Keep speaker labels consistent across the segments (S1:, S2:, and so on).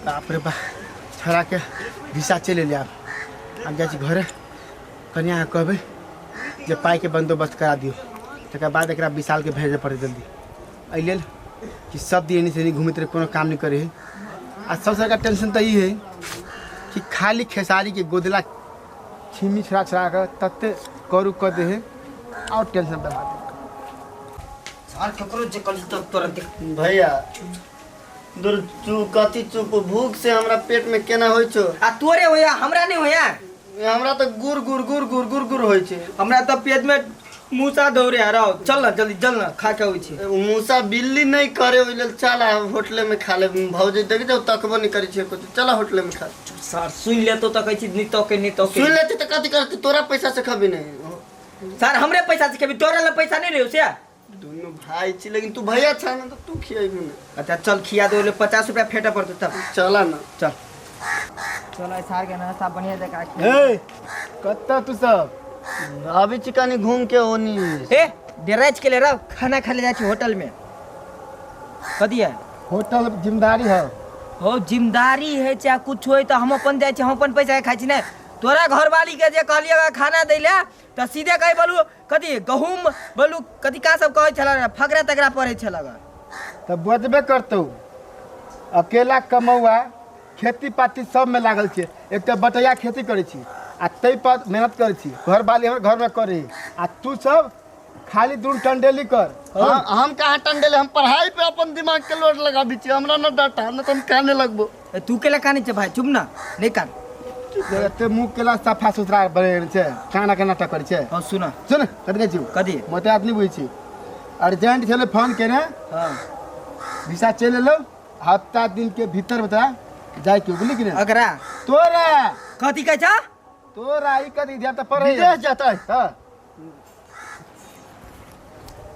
S1: बाप रे बाप छोड़ा के भिसा चलि एलै। आब आब जाइ छी घरे, कनिया कहबै जे पाइके बंदोबस्त करा दियौ, तकर बाद एकरा विशालके भेजऽ पड़तै जल्दी। एहि लेल कि सब दिन एनी से एनी घूमैत रहै, कोनो काम नहि करै है। आ सबसँ बड़का टेंशन तऽ ई है कि खाली खेसारीके गोदला छिमी छोड़ा छोड़ा कऽ तते करू कऽ दे है और टेंशन बढ़ा दे।
S2: सर ककरो जे कल तक तुरंत
S3: भैया दूर चू कथी चुप, भूख से हमरा पेट में केना होइ छौ।
S2: आ तोरे होया हमरा नहीं होया?
S3: हमरा तऽ गुर गुर गुर गुर गुर गुर होइ छै।
S2: हमरा तऽ पेट में मूसा दौड़े आ रहो। चल ना जल्दी चल ना, खा के आबै छी।
S3: मूसा बिल्ली नहीं करे ओहि लेल चल आ होटले में खा ले। भौजी देख जाओ तकबो नहीं करै छै कुछ, चल होटले में खा।
S2: सर सुन ले तो कहै छी नहीं तके नहीं तके।
S3: सुन लेते तऽ कथी करते, तोरा पैसा से खबी नहीं।
S2: सर हमरे पैसा से खेबी, तोरा लग पैसा नहीं रहे से।
S3: दुनू भाई छी लेकिन तू भैया छा ना तो तू खियाबी ना।
S2: अच्छा चल खिया दो, ले 50 रुपया फेटे पड़तौ तब।
S3: चला ना
S2: चल चल सार के नाश्ता बढ़िया जगह खिया।
S1: ए कत्ता तू सब
S3: अभी छी कनी घूम के ओनी।
S2: ए डेराज के ले रहो, खाना खा ले जाइ छी होटल में। कथी है
S1: होटल जिम्मेदारी है?
S2: हो जिम्मेदारी है चाहे कुछ होय तो हम अपन जाइ छी, हम अपन पैसा के खाइ छी। नहीं तोरा घरवाली के जे कहलिए खाना दै ले तऽ सीधे कहि बोलू कथी गहूम बोलू कथी का सब कहै छला, फकरा तकरा पढ़ै छला।
S1: तऽ बजबे करतौ, अकेला कमौआ खेती पाती सब में लागल छै। एक तऽ बटैया खेती करै छी आ ताहि पर मेहनत करै छी, घरवाली हमर घरमे करै, आ तू सब खाली दून टंडेली कर।
S3: हम कहाँ टंडेली, हम पढ़ाई पे अपन दिमाग के लोड लगाबी छी। हमरा न डांटा न त हम काने लगबो।
S2: तू केला काने छै भाई, चुप ना नहीं कान।
S1: एते मुँह केला सफा सुथरा बने छै, खाना के नाटक करै छै।
S2: हाँ सुन
S1: सुन कथी कहै छी?
S2: कथी?
S1: मोटे आदमी बुझै छी, अर्जेंट छलै फोन केने।
S2: हाँ
S1: भिसा चलि एलौ, हफ्ता दिन के भीतर बता जाय के बुझली कि नहीं?
S2: अगरा
S1: तोरा
S2: कथी कहै छ?
S1: तोरा ई कथी ध्यान त पड़ै
S3: विदेश जाता है।
S1: हाँ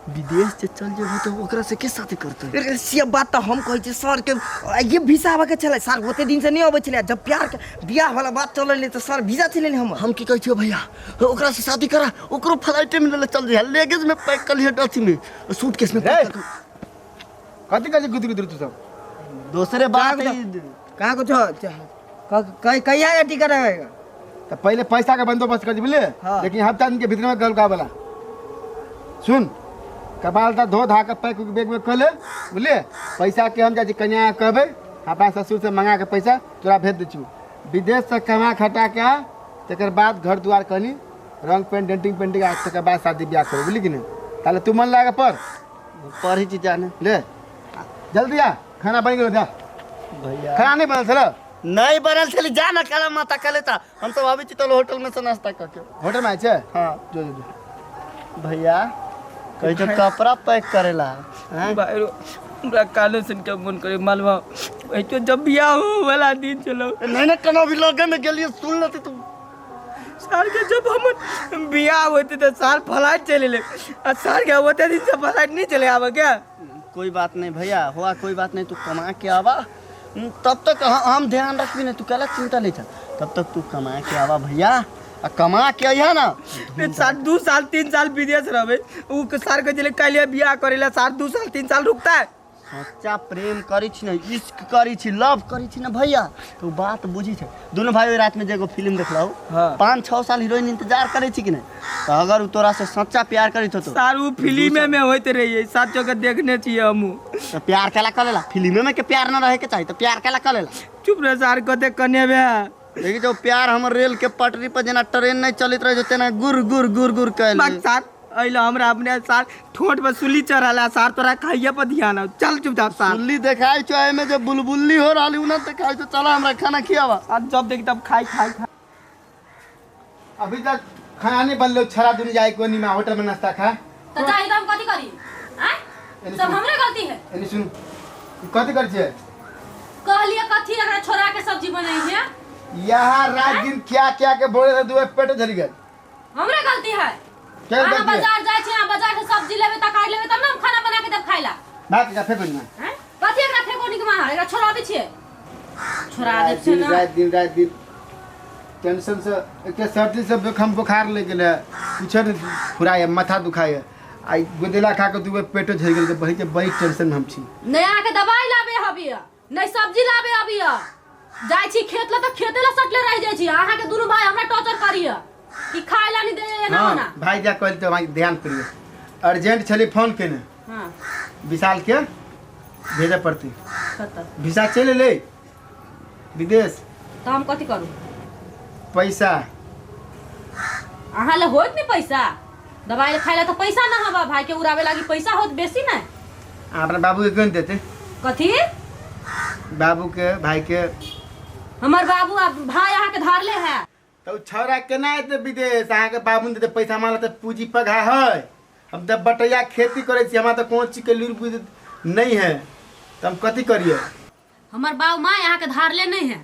S3: विदेश से चल जेबो तो ओकरा से के शादी करतै?
S2: अरे से बात तऽ हम कहै छी सर के, ये भिसा आबऽ के छलै सर, ओते दिन से नहीं अबै छलै। जब प्यार के बियाह वाला बात चललै तऽ सर भिसा छलै ने हमर।
S3: हम की कहै छियौ भैया, ओकरा से शादी करा, ओकरो फ्लाइटे में लेले चल जइहा, लगेज में पैक कर लिहे, अथी में सूटकेस में पैक कर।
S1: कथी कथी गुदुर गुदुर तू सब?
S3: दोसरे बात है।
S2: कहाँ को छो? कहिया के टिकट आएगा?
S1: तो पहले पैसा के बंदोबस्त कर बुझले।
S2: हाँ।
S1: लेकिन हफ्ता दिन के भीतर में गलका वाला सुन, कपाल ता धो धा के पैक बैग में कले बुझले। पैसा के हम जाइ छी कन्या कहबै, अपना ससुर से मंगा के पैसा तोरा भेज दै छियौ। विदेश से कमा खटा के आ, तकर बाद घर द्वार कनी रंग पेंट डेंटिंग पेंटिंग आ, तकर बाद शादी ब्याह करू बुझली कि नहीं? ताले तू मन लागे पर
S3: पढ़ी छी जाने
S1: ले जल्दी आ, खाना बनि गेलो जा।
S3: भैया
S1: खाना नहीं बनल छल?
S3: नहीं बनल छलै, जा ना काला माता कले ता हम सब आबै छी तो होटल में से नाश्ता क के।
S1: होटल में आइ छै?
S3: हाँ
S1: जो जो जो।
S3: भैया कहै छौ कपड़ा पैक करेला। हैं?
S2: भाई हमरा कानो सुन के मन करे मालवा तो जब बियाह हो वाला दिन चलो।
S3: नहीं ना कनो भी लगे में गेलिए सुन लेती तू।
S2: साल के जब हम बियाह होते तो साल फ्लाइट चले ले, आ साल के होते दिन से फ्लाइट नहीं चले आवे क्या?
S3: कोई बात नहीं भैया, हुआ कोई बात नहीं, तू कमा के आवा तब तक हम ध्यान रखबी नहीं, तू कहला चिंता नहीं था, तब तक तू कमा के आवा भैया। आ कमा के अइहा ना
S2: साल 2 साल 3 साल विदेश रहबे, उ सार के चले काल्हि बियाह करेला साल 2 साल 3 साल रुकता है।
S3: सच्चा प्रेम करी छी ना, इश्क करी छी, लव करी छी ना भैया, तो बात बुझी छै। दुनू भाई ओहि रात में जे एगो फिल्म देखलौ,
S2: हाँ।
S3: 5-6 साल हीरोइन इंतजार करे छी कि नहीं, तो अगर उ तोरा से सच्चा प्यार करी तो
S2: सार उ फिल्मे में होइत रहिए, साचो के देखने छियै हमहू।
S3: तो प्यार केला करेला, फिल्मे में के प्यार न रहे के चाही, तो प्यार केला करेला।
S2: चुप रह सार, कते कने बे।
S3: देखी जो प्यार हमर रेल के पटरी पर जेना ट्रेन नहीं चलत रहे तेना गुर गुर गुर गुर कैल।
S2: बाक सार अइला हमरा अपने सार ठोंठ पर सुली चढ़ाला सार, तोरा खाइए पर ध्यान आउ, चल चुपचाप सार।
S3: सुल्ली देखाई छो एमे जे बुलबुल्ली हो रहली उ ना देखाई छो, चला हमरा खाना खियावा।
S2: आज जब देख तब खाई खाई खाई।
S1: अभी तक खाना नहीं बनलो, छड़ा दुनी जाए कोनी में होटल में नाश्ता खा।
S4: तो जाई तो हम कथी करी? आय सब हमरे गलती है।
S1: एनी सुन, कथी कर छे?
S4: कहलिए कथी एकरा छोरा के सब्जी बनाई है।
S1: यहाँ रात दिन क्या क्या के बोले थे, दुए पेट झरी गए।
S4: हमरे गलती है।
S1: क्या
S4: अहाँ
S1: गलती है?
S4: बाजार जाय छी, अहाँ बाजार से सब्जी लेबे तरकारी लेबे तब ना हम खाना बना के देब खाइला।
S1: भाग जा फेंको ना।
S4: हैं? कथी एकरा फेंको निक मार, एकरा छोड़ाबै छियै। छोड़ा देब छै ना।
S1: रात दिन रात दिन टेंशन से एक तो सर्दी से हम बुखार लग गेल है, कुछ नहीं फुराय है, माथा दुखाय है, आई गोदेला खा के दुए पेटो झरी गेल, बही के बड़ी टेंशन में हम छी।
S4: नया के दवाई लाबे हबी, नहीं सब्जी लाबे अबैया जाइ छी खेत ला तऽ खेते ला सटले रहि जाइ छी अहाँके दुनू भाई हमरा टॉर्चर करिया कि खाय ला नहीं दे एना
S1: हाँ
S4: ओना
S1: भाई जा कहल तऽ भाई ध्यान करियो अर्जेंट छलै फोन केने
S4: हाँ
S1: विशाल के भेजऽ पड़तै
S4: कतऽ
S1: वीसा चलि एलै विदेश
S4: तऽ हम कथी करू
S1: पैसा
S4: अहाँ ले होत नहीं पैसा दवाई खाय ला तऽ पैसा ना हवा भाई के उड़ावे लागी पैसा होत बेसी नहीं
S1: अहाँ अपना बाबूके क्यों नहीं देते
S4: कथी
S1: बाबूके भाईके
S4: हमर बाबू आ भाई अहाँ के धारले है
S1: तऽ ओ छौड़ा केना एतै विदेश अहाँके बाबू ने देतै पैसा हमरा तऽ पूँजी पघा है हम तऽ बटैया खेती करै छी हमरा तऽ कोनो चीजके लूरि बुद्धि नहि है तऽ हम कथी करियै
S4: हमर बाबू माय अहाँ के धारले नहीं है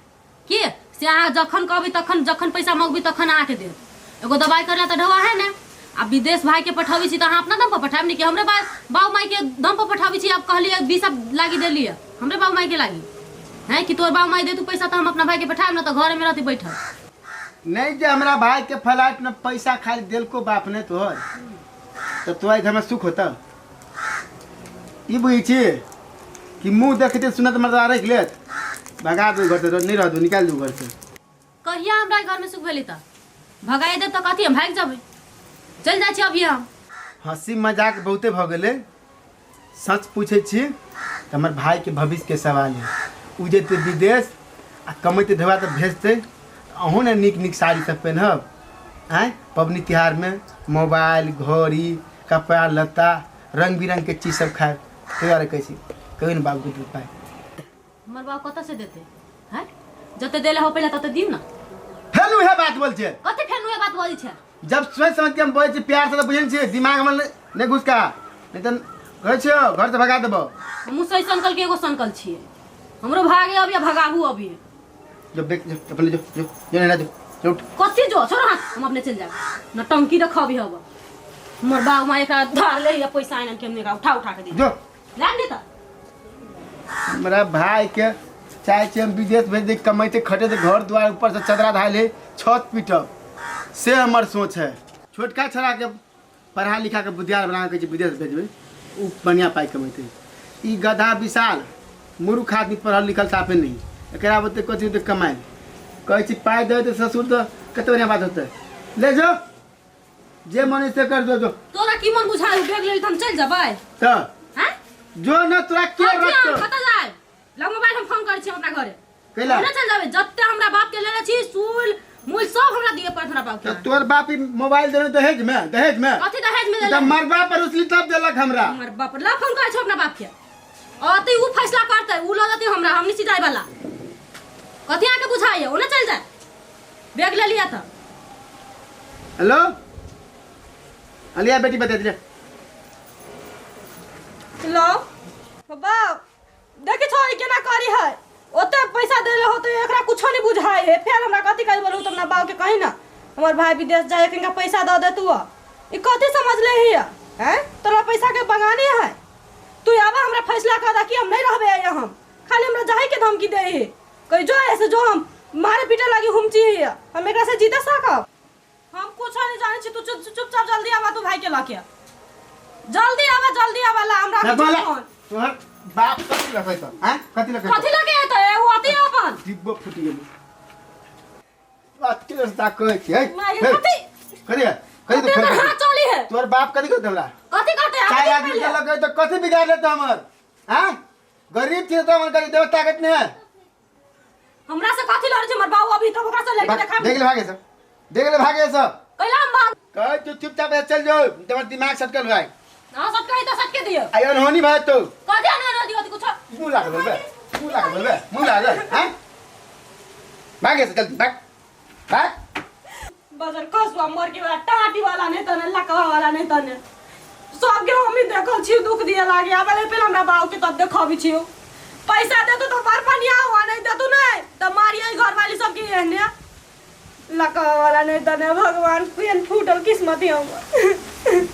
S4: की से अहाँ जखन कहबी तखन जखन पैसा मंगबी तखन अहाँके देब एगो दवाई करला तऽ ढवा है ने आ विदेश भाई के पठाबी छी तऽ अहाँ अपना दम पर पठाबी कि हमरे बाबू माय के दम पर पठाबी छी आब कहलियै 20 लागी देलियै हमरे बाबू माय के लागी है कि तोर बाबू माय दे तू पैसा तऽ हम अपना भाई के पठायब ना तऽ घरे में रहती बैठल
S1: नहीं जे हमरा भाई के फ्लाइट में पैसा खाली देलको बाप ने तोहर तऽ तोरा घर में सुख होता ई बुझै छी कि मुँह देखते सुनत मर्दा राखि लेत भगा दू घर से नहीं रह दू निकालि दू घर से
S4: कहिया हमरा घर में सुख भेली तऽ भगाए देब तऽ कथी हम भागि जेबै चलि जाइ छी अभी हम
S1: हंसी मजाक बहुते भऽ गेलै सच पूछै छी तऽ हमर भाईके भविष्यके सवाल है ओ जेतै विदेश आ कमेतै ढेबा तऽ भेजतै अहूँ ने नीक नीक साड़ी सब पेन्हब आँय पबनी तिहारमे मोबाइल घड़ी कपड़ा लत्ता रंग बिरंगके चीज सब खायब ताहि दुआरे कहै छी कहियो ने बाबूके दूध पाइ
S4: हमर बाप कतऽ से देतै हैं जते देले हो पहिले तते दियौ ने
S1: फेर उएह बात बोल छै
S4: कथी फेर उहे बात बजै छै
S1: जब सोचि समझ के हम बोलै छी प्यार से तऽ बुझै छियै दिमाग हमर नहि घुसका नहि तऽ कहै छियौ घर से भगा देबौ
S4: हमहूँ सही संकल के एगो संकल छियै हमरो भागे अभी भगाबू अभी
S1: जो देख जो अपने जो जो जो नहीं जो जो उठ
S4: कथी जो छोड़ो हाथ हम अपने चल जाब न टंकी रखबी हब हमर बाप माय एकरा धार ले पैसा आनि के हम एकरा उठा उठा के दे
S1: जो
S4: लाग दे तऽ
S1: हमरा भाई के चाहे छी हम विदेश भेज दे कमैते खटेते घर द्वार ऊपर से चदरा धाय ले छत पीटब से हमर सोच है छोटका छड़ा के पढ़ा लिखा के बुधियार बना के जे विदेश भेजबै ओ बढ़िआँ पाइ कमेतै ई गधा विशाल मूर्ख आदमी पढ़ल लिखल साफे नहीं एकरा बते कथी होतै कमाइ कहै छी पाइ देबै तऽ ससुर तऽ कते बढ़िआँ बात होतै ले जो जे मन है से कर जो जो
S4: तोरा की मन बुझाइ बैग लेल तऽ हम चलि जेबै
S1: तऽ
S4: हैं
S1: जो न तोरा के
S4: कथी हम
S1: रखतौ
S4: कतऽ जाय लग मोबाइल हम फोन करै छी अपना घरे
S1: कैला
S4: ओने चल जाबे जते हमरा बाप के लेने छी सूल मूल सब हमरा दिए पड़त हमरा बाप
S1: तऽ
S4: के
S1: तोर बाप ई मोबाइल देने दहेज में दहेज में
S4: कथी दहेज में
S1: तऽ
S4: देले
S1: मरबा पर उसली तब देलक हमरा
S4: हमर बाप ला फोन करै छौ अपना बाप के अते उ फैसला करतै उ लऽ जेतै हमरा हम नहीं जाय वाला कथी अहाँके बुझाइए ओने चल जाय बैग ले लिया तऽ
S1: हेलो अलिया बेटी बता दिया
S4: लो बाबा देखै छौ ई केना करी है ओते पैसा देले होते एकरा कुछो नहीं बुझाइ है फेर हमरा कथी कही बोलू तऽ अपना बाप के कही ना हमर भाई विदेश जाए इनका पैसा दऽ दे तू ई कथी समझ ले ही हैं तोरा पैसा के बगानी है तू आबा हमरा फैसला कर दा कि हम नहीं रहबे यहाँ हम खाली हमरा जाहे के धमकी दे है कही जो ऐसे जो हम मारे पीटे लागी हुमची है हम एकरा से जीते सकब हम कुछो नहीं जाने छी तू चुप चुपचाप जल्दी आवा तू भाई के लके जल्दी आवा जल्दी आवा ला हमरा
S1: ना
S4: कुछो
S1: बोला
S4: फोन
S1: तोहर बाप कथी लगे तो हैं कथी लगे
S4: कथी लगे हेतै उ अति अपन
S1: डिब्बो फूटि गेल अति रस्ता कहै छी है
S4: माय गे, कथी
S1: कथी है? कथी
S4: कथी
S1: तो
S4: एकर हाथ चली है
S1: तोहर बाप कथी कहत हमरा
S4: कथी कहते
S1: चार आदमी के लगे तो कथी बिगाड़ लेते हमर हैं गरीब छी तो हमर कथी देव ताकत नहीं है
S4: हमरा से कथी लड़ै छै हमर बाबू अभी तब ओकरा से लड़के देखा
S1: देख ले भागे सब देख ले भागे सब
S4: कैला हम बाबू
S1: कह तू चुपचाप ऐसे चल जाओ तुम्हारा दिमाग सटकल भाई
S4: हां सटके तो सटके दियो
S1: आई अनहोनी भाई तो
S4: कथी अनहोनी दियो कुछ
S1: मुंह लागल बोलबे मुंह लागल बोलबे मुंह लागल हैं भागे से जल्दी भाग भाग
S4: बजर कसुआ मर के वाला टाटी वाला नहीं तने लकवा वाला नहीं तने सबके हम ही देखल छी दुख दिए लागे आब पहले हमरा बाबू के तब देखबी छी पैसा दे तो बार पानी हुआ नहीं दे तू नहीं तो मारिए घर वाली सबके एहने लकवा वाला नहीं तने भगवान केहन फूटल किस्मत है हमर।